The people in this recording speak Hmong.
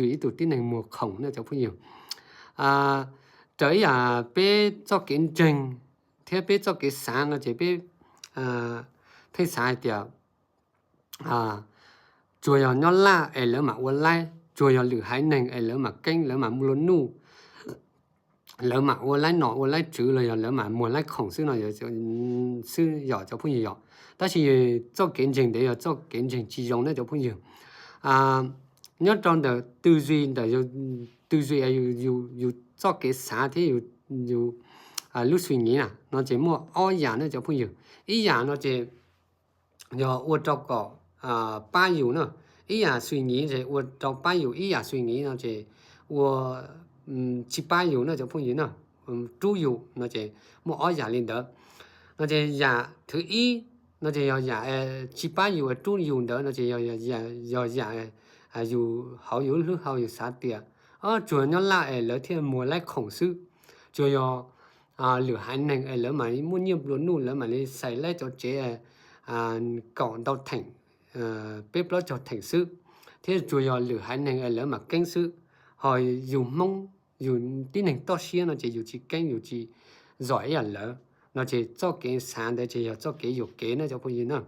yus ib tug tib neeg muag khoom na cov phooj ywg. Raws ib yam peb txoj kev ntseeg thiab peb txoj kev xav no ces peb pheej xav hais tias tsuas yog nyob Laj es lawv mam ua laib, tsuas yog lwm haiv neeg es lawv mam keeb, lawv mam muaj luag nuj, lawv mam ua laib nom ua laib tswv los yog lawv mam muag laib khoom xwb no xwb yom cov phooj ywg yom. Tab sis txoj kev ntseeg ntawd yog txoj kev ntseeg tsis zoo na cov phooj ywg. Nyob rau ntawm tư duy ntawm tư duy yus txoj kev xav thiab yus lub suy nghĩ na no ces muaj ob yam na cov phooj ywg. Ib yam no ces yog ua rau kom pab yus na, ib yam suy nghĩ ces ua rau pab yus, ib yam suy nghĩ no ces ua tsis pab yus na cov phooj ywg na, rub yus no ces muaj ob yam li ntawd. No ces yam thứ ib no ces yog yam tsis pab yus rub yus ntawd no ces yog yam yus hauv yus lub hlwb hau yus xav tias tsuas nyob Laj es lawv thiaj muag laib khoom xwb, tsuas yog lwm haiv neeg es lawv mam muaj nyiaj nplua nuj, lawv mam li xais laib cov tsev kaum ntau theem, peb plaub caug theem xwb, thiab tsuas yog lwm haiv neeg es lawv mam keeb xwb. Ho yus Hmoob, yus tib neeg toj siab no ces yus tsis keeb, yus tsis zom ib yam lawv, no ces txoj kev xav ntawd ces yog txoj kev yuam kev na cov phooj ywg na.